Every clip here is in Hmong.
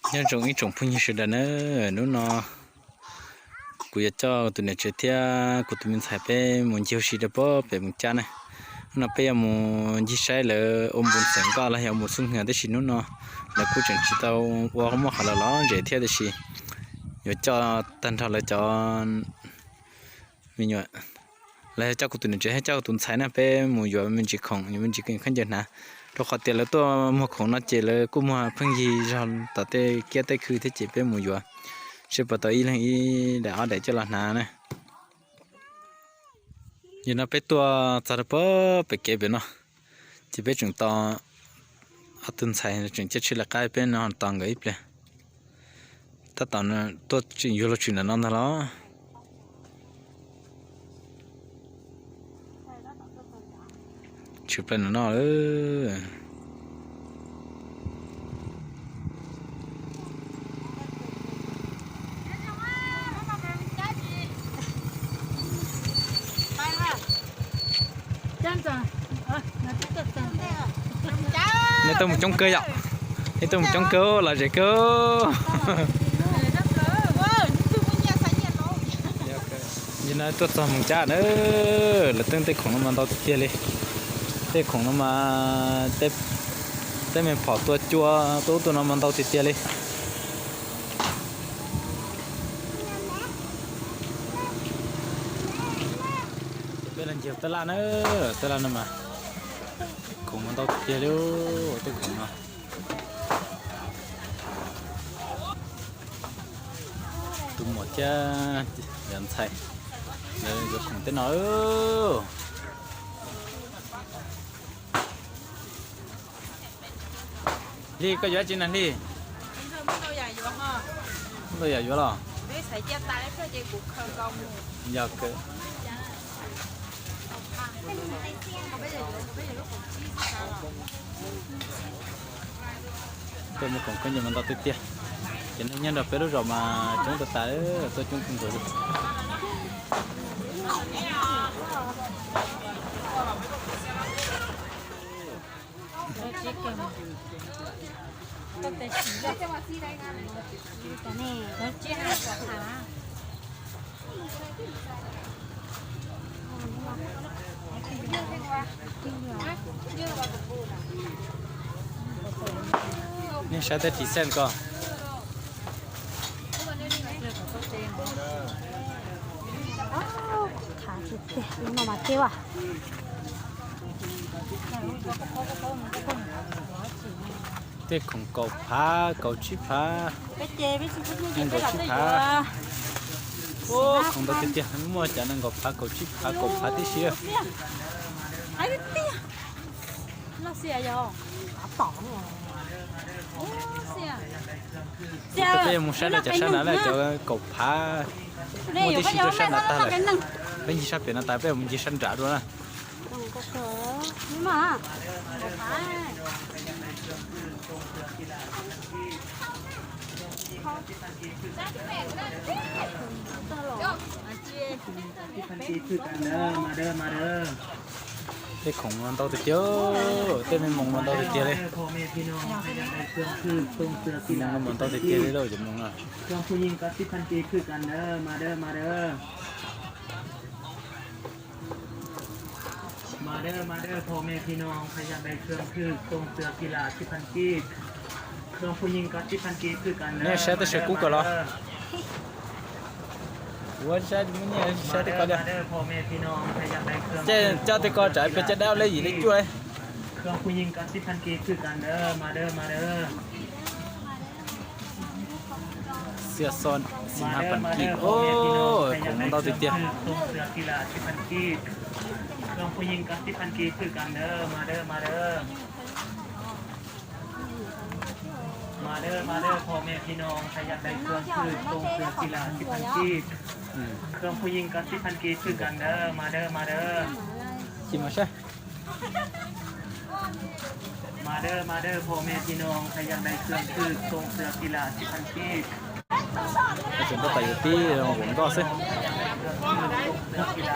Nyob zoo ib tsoom phooj ywg sawv daws na, hnub no kuv yuav coj tus niam tsev thiab kuv tus me ntxhais peb mus ncig ua si rau pem Moos Cab na. Hnub no peb yuav mus ncig saib lawv ua npus xeem nkoj los yog mus xub hwm, tab sis hnub no lawv kuj tseem tsis tau ua muaj qhov lawv lom zem thiab, tab sis yuav coj tag nrho lawv cov me nyuam, los yog coj kuv tus niam tsev thiab coj kuv tus ntxhais na, peb mus yuav me ntsis khoom, yuav me ntsis khaub ncaws hnav, rau qhov tias lawv tuaj muag khoom no ces lawv kuj muag pheej yig zog tom tej kiab tej khw thiab, ces peb mus yuav seb puas tau ib leeg ib daim ob daim coj los hnav na. Yog no peb tuaj txog rau pem kev pem no, ces peb tseem tos ob tug ntxhais tseem caij tsheb lawv qab, peb no tos nkawd ib pliag. Tab tom tuaj tseem yuav luag tshwm ntawm no ntag los. Tshwm plaws ntawm no lawm. Nej tuaj mus coob kawg yom? Nej tuaj mus coob kawg, lom zem kawg. Yog no tuaj txog Moos Cab na, lawv teeb tej khoom no mas ntau tiag tiag li. Tej khoom no mas tej me phom tua cua tuaj ub tuaj no mas ntau tiag tiag li. Peb los ncig tab laj na, tab laj no mas khoom mas ntau tiag tiag li, tej khoom no. Tus muam thiab yawm ntxhais lawv yuav khoom tej no. Hli, koj yuav dab tsi na Hli? Muaj ntau yam yuav los? Yog kawg. Tej muag khoom khaub ncaws mas ntau tiag tiag. Cov neeg nyob nrog peb lub zos mas coob tas tas, tuaj coob kawg nkaus li. Nej saib tej ris xeej ko. Tej khoom kaum phav, kaum tsib phav, nees nkaum tsib phav. Khoom ntau tiag tiag, muaj cov nees nkaum phav, kaum tsib phav, kaum phav tib si. Peb yuav mus saib lawv cov sab nrad na, cov kaum phav, muaj tib si rau sab nrad tag lawm. Peb ncig sab pem no tas peb mus ncig sab nrad dua na. Tej khoom no ntau tiag tiag, tej me moos no ntau tiag tiag li. Moos no mas ntau tiag tiag li lauj, cov moos no. Nej saib tej saw kub ko los? Ua saib, saib tej ko li. Ces coj tej ko tsam peb caj dab lej yim lej cuaj. Xiv xo, xim hav pas kis, khoom ntau tiag tiag. Sim mas saib. Tseem tab tom yuav pib nqus nkoj xwb.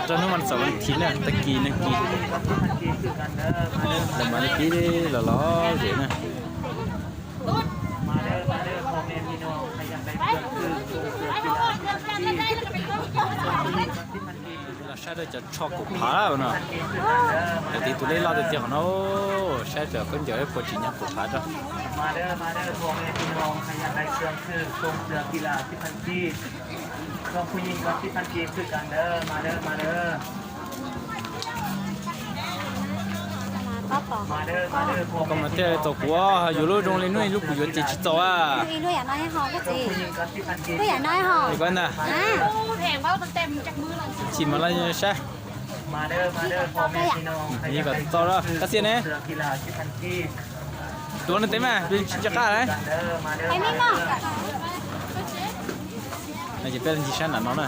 Rau hnub vas xaum vas thiv na, tag kis nag kis lawv mam li pib los lom zem na. Saib cov tsho kaum phav no. Cov tiv tus lej loj tiag tiag qhov no, saib cov khaub ncaws puas tsim nyog kaum phav rau. Koj mas thiaj txaus kuv, yuav lub zoo li no ib lub kuv yuav ces tsis txaus a. Ib lub yam no ho, koj txiv. Lub yam no ho. Koj ntag. Chim mas los saib. Ib kom txaus, koj xiam ne. Tuav nws tev mas, tsis nco qab lauj. Ces peb ncig sab nram no na.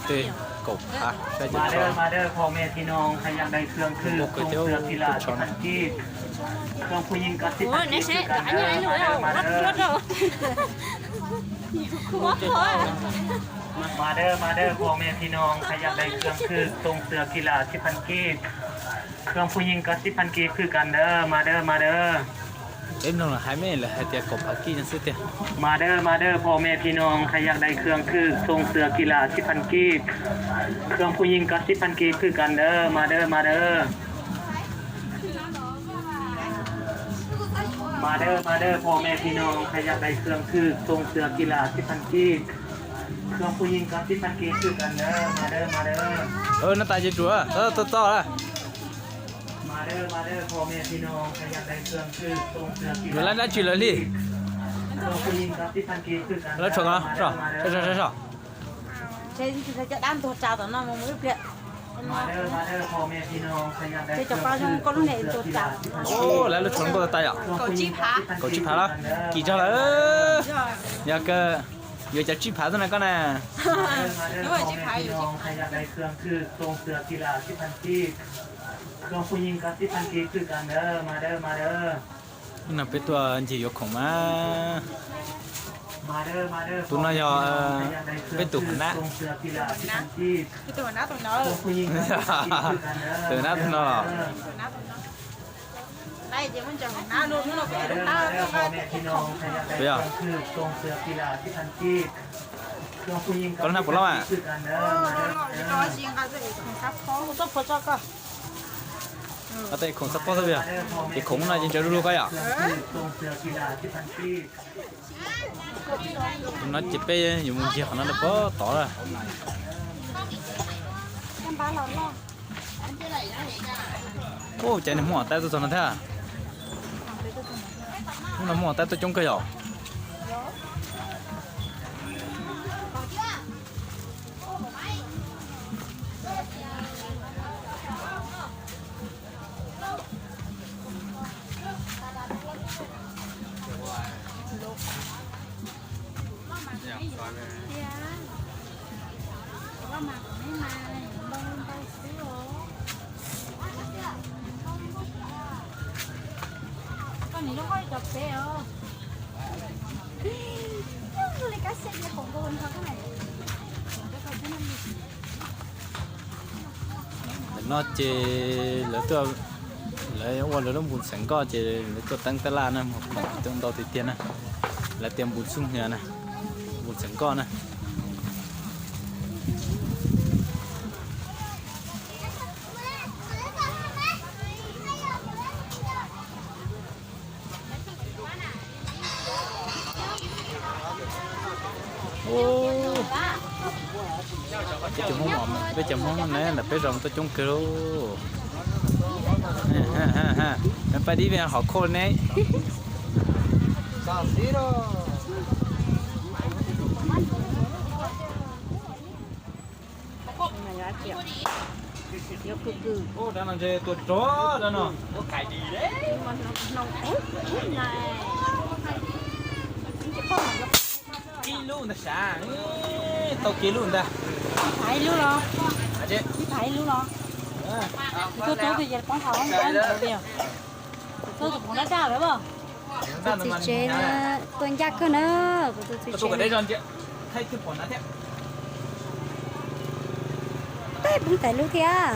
Tej kaum phav, saib cov tsho. Npau kawg thiab, kuj tsho na. Peb mloog los hais me lawv hais tias kaum phav kij no xwb tiag. Ov, no tas ces tsuas tau tau lawm. Yuav lab dab tsi lawm li? Lawv tshuam ko, saib saib saib. Cov dab ntuag tsa tom no mus ib pliag. Cov paj zoo koj lub niam ntuag tsa. Lawv lub tshuam koj tas yom? Kaum tsib phav los? Kim zog lawm. Yog kawg, yuav cov tsib phav xwb na koj na. No peb tuaj ncig yuav khoom mas. Tus no yog peb tus hua nab. Tus hua nab tus no los? Koj lub hnab puas loj mas? Koj tej khoom xab pob xwb yog? Ces khoom no ces ntsaws du lug koj yom? No ces peb yuav mus ncig qhov no rau puag tod lawm. Ub, cas nws muaj taib tuaj txog no thiab. Hnub no muaj taib tuaj coob kawg yom. Ntawm no ces lawv tuaj, lawv ua lawv lub npus xeem nkoj ces lawv tuaj teeb tab laj na, mus khoom tuaj ntau tiag tiag na. Lawv tias npus xub hnia na, npus xeem nkoj na. Peb cov Hmoob, peb cov Hmoob ne ntawm peb zos tuaj coob kawg lauj. Pab dib ve hom khoj ne. Dab no ntshe tua rog dab no. Ib lub ntag sav, tau kiag lub ntag. Ib phav ib lub los? Ib phav ib lub los? Kuv tuaj tau tus ces poob qhov ntawd. Kuv tuaj tus poob dab dab lawm. Kuv tus txiv tsev na, tuaj ncaj kawg na, kuv tus txiv tsev. Peb poob tais lub thiab.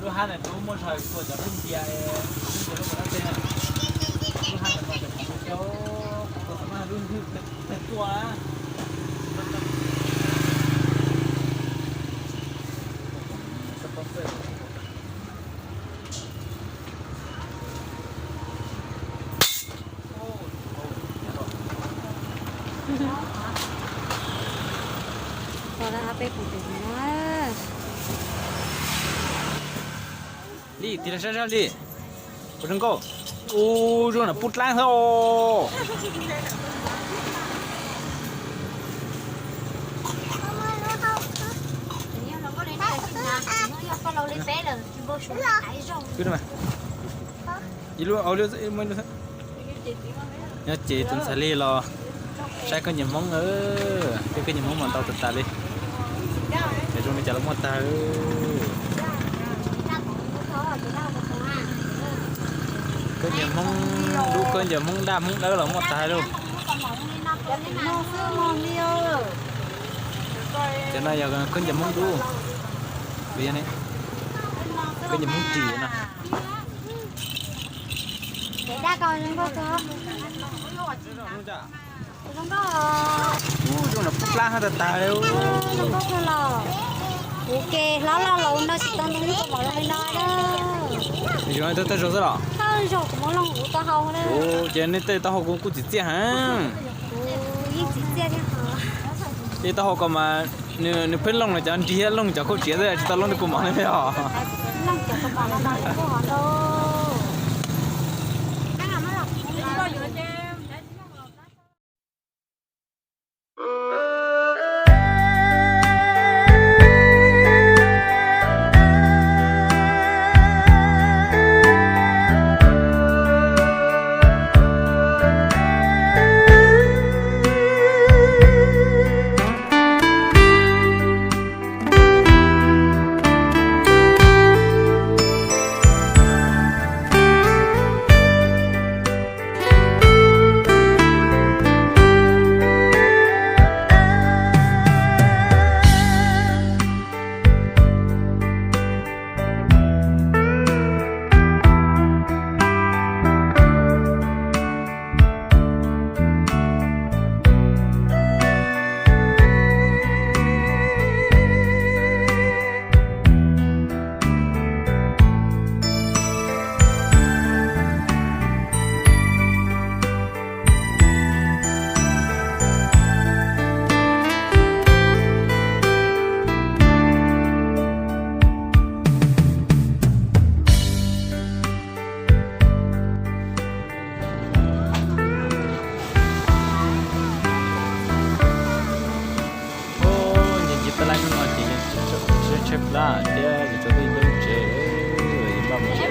Lub hab ntawm lub muaj zog tuaj cov lub ntia, lub ntia lub qhov dab tsi na. Lub hab ntawm no cov kuv tua, kuv tua tau mas lub hwj tag tuaj na. Li, tig los saib zaj li. Kuv zoo nkauj. Ub, zoo na pub dlaab xwb os. Ib lub, ib lub, ib lub. Nyob ces tus ntxhais li los saib khaub ncaws Hmoob, peb khaub ncaws Hmoob mas ntau tas tas li. Ces zoo li cas los muaj tag. Khaub ncaws Hmoob dub, khaub ncaws Hmoob daj, Hmoob dawb los muaj tag lauj. Cov no yog khaub ncaws Hmoob dub, khaub ncaws Hmoob ris no. Ub, zoo na pub dlaab hab tag tag li. Kuv ke hlob loj los no tsis tau ntoo ib koj mov zoo li no. Zoo tag tag zog xwb los? Tag zog kuv muab looj kuv tau hau na. Ub, ces nej tej taub hau kuj txiv txiaj heev. Kuv yeej txiv txiaj thiab. Tej taub hau ko mas nws pheej looj cov nrig thiab looj cov kauj txiav xwb, tsis tau looj tej kua mov li os. Ub, nce nce peb lab hnub no ces yeej tshaib plab thiab, yus txog twb yuav mus tsev, yuav npaj mus tsev.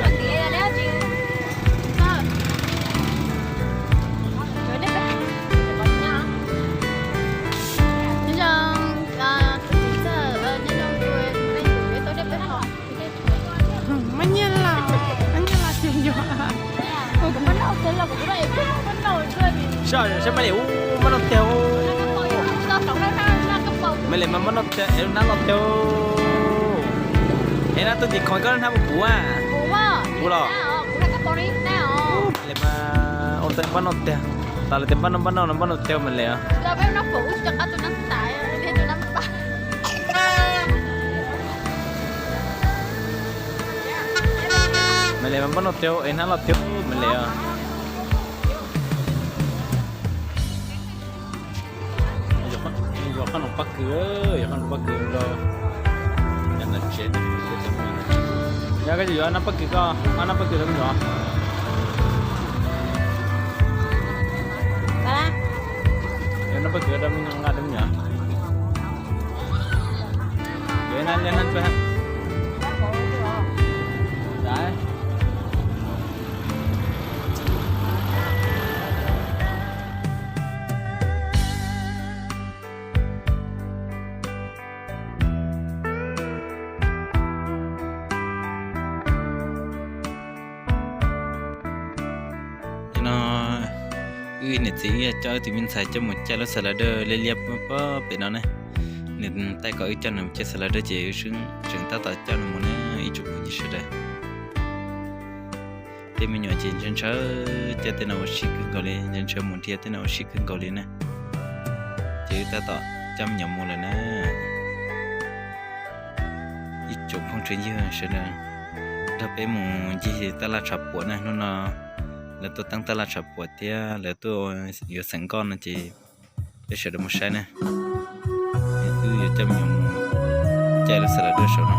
Saib Maiv Liam, ub, npaj noj tiag. Maiv Liam mas npaj noj tiag, es nab los tiag. Es nab tuaj tim khoom koj hnab puas puv a? Puv los? Maiv Liam mas ua ntej npaj noj tiag. Tas lawm tias npaj noj npaj noj no npaj noj tiag Maiv Liam. Maiv Liam mas npaj noj tiag, es hnab los tiag Maiv Liam. Yog qhob noom pob kws, yog qhob noom pob kws rau. Yog koj yuav nab pob kws koj, nab pob kws rau me nyuam. Yuav nab pob kws rau me nyuam nqa rau me nyuam. Nim no wb niam txiv wb coj wb tus me ntxhais coj mus caij lub xas las dawj liab liab pem no ne. Nws taij kom wb coj nws mus caij xas las dawj ces wb tseem tab tom coj nws mus ne ib tsoom phooj ywg sawv daws. Tej me nyuam ces ntshaw ntshaw caij tej no ua si kawg nkaus li, ntshaw ntshaw mus dhia tej no ua si kawg nkaus li na. Ces wb tab tom coj me nyuam mus lawm na. Ib tsoom phooj tsoom ywg sawv daws, nrog peb mus ncig taj laj tshav puam na. Hnub no lawv tuaj teeb taj laj tshav puam thiab lawv tuaj yuav xeem nkoj no ces peb sawv daws mus saib na. Wb yuav coj me nyuam mus caij lub xas las dawj saum no.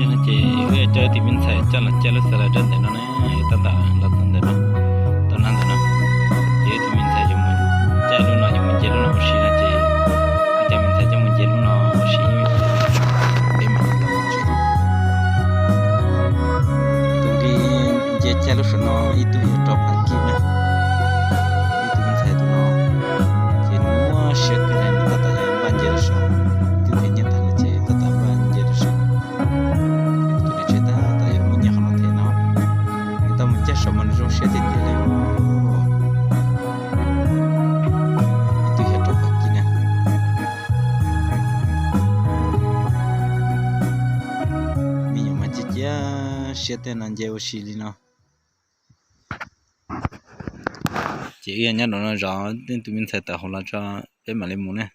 Yog no ces wb coj wb tus me ntxhais coj los caij lub xas las dawj ntawm no na, tab tom los txog ntawm no, tau nab ntawm no. Ces wb tus me ntxhais yuav mus caij lub no, yuav mus nce lub no ua si no ces wb coj me ntxhais coj mus nce lub no ua si. Peb mam li los mus tsev. Tus nqi nce caij lub saum no ib tug yog rau phav kis na, ib tug me ntxhais tus no ces nws muaj siab kawg na, nws tab tom yuav npaj nce rau saum, twb phem nyiaj tag lawm ces tab tom npaj nce rau saum. Tus niam tsev tab tom yuav muab nyiaj qhov no them no, nws tau mus caij saum mas nws zoo siab tiag tiag li. Ib tug yog rau phav kis na. Me nyuam mas cia cia siab tej no nce ua si li no. Ces wb nyob rau no zov tus me ntxhais tawm hauv los tso peb mam li mus ne.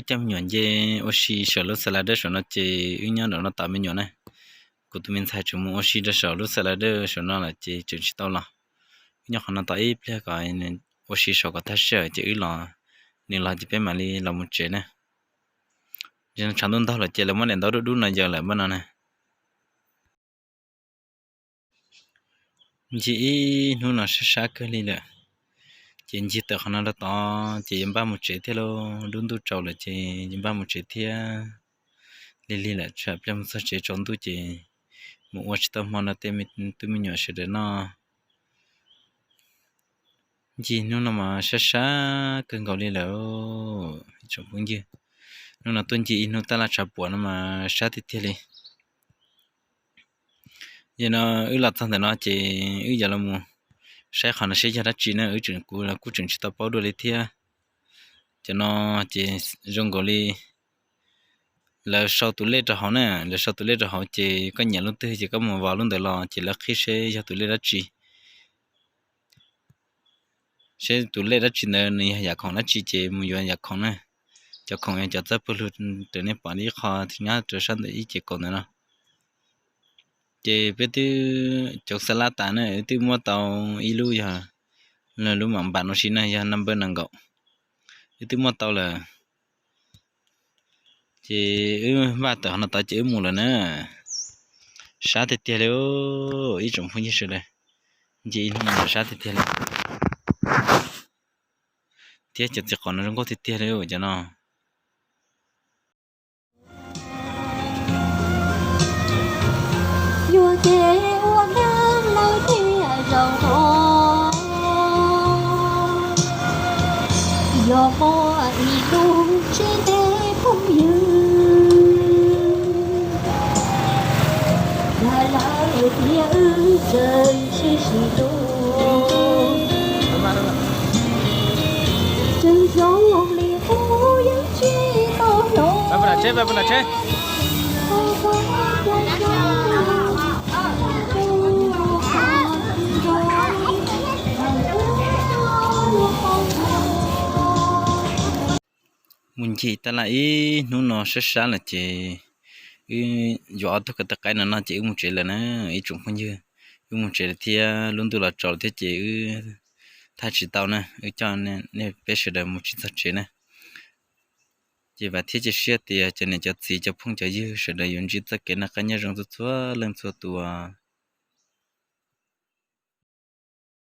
coj me nyuam nce ua si saum lub xas las dawb saum no ces wb nyob nraum no tos me nyuam na. Kuv tus me ntxhais tseem mus ua si rau saum lub xas las dawb saum no lawm ces tseem tsis tau los. Wb nyob qhov no tos ib pliag kom ua si saum kom tag sij hawm ces wb los, nws los ces peb mam li los mus tsev na. Tshav ntuj ntog lawm ces lawv muab daim ntaub dub dub no yaws lawm npaj no na. Ncig ib hnub no sab sab kawg li lawm, ces ncig tawm qhov no rau tod ces yuav npaj mus tsev thiab lauj. Dub ntuj tsaus lawm ces yuav npaj mus tsev thiab. Lig lig lawm tsam pliag mus txog tsev tsaus ntuj ces mus ua tsis tau hmo no tej tub me nyuam sawv daws noj. Ncig hnub no mas sab sab kawg nkaus li lawm tsoom phooj ywg. Hnub no tuaj ncig ib hnub taj laj tshav puam no mas sab tiag tiag li. Yog no wb los txog ntawm no ces wb yuav los mus saib qhov no seb yog dab tsi na, wb tseem, kuv los kuj tseem tsis tau paub dua li thiab. Cov no ces zoo nkaus li lawv sau tus lej rau hauv na, lawv sau tus lej rau hauv ces koj nyiam lub twg ces koj mus vos lub ntawd los ces lawv qhib seb yog tus lej dab tsi, seb tus lej dab tsi ntawd nws yog yam khoom dab tsi ces mus yuav yam khoom na. Cov khoom yog cov txawb pawg lug raws nej pom ib qho nyob rau sab ntawm ib ce kaum ntawm no. Ces peb twb cov xab lab tas na, wb twb muab tau ib lub yog lub mam npam no si na, yog number nees nkaum, wb twb muab tau lawm. Ces wb npaj tawm qhov no tod ces wb mus lawm na. Sab tiag tiag li ib tsoom phooj ywg sawv daws, ncig ib hnub no sab tiag tiag li thiab cov txiv qaub no zoo nkauj tiag tiag li cov no. Yuav kev ua neej lawm tiam zaum no, yog muaj ib lub tsev neeg phooj ywg, yog lawm tiag wb tseem sib sib hlub. Tseem zoo li qub yeej tsis tau hnov. Mus ncig taj laj ib hnub no sab sab lawm ces wb yuav ob tug ko taw qaib no noj ces wb mus tsev lawm na ib tsoom phooj ywg. Wb mus tsev lawm thiab, lub ntuj los tsaus lawm thiab ces wb thaij tsis tau na, wb coj nej peb sawv daws mus tsis txog tsev na. Ces vam thiab cia siab tias cov niam cov txiv cov phooj cov ywg sawv daws yuav ntsib txoj kev noj qab nyob zoo txhua txhua leej txhua tus.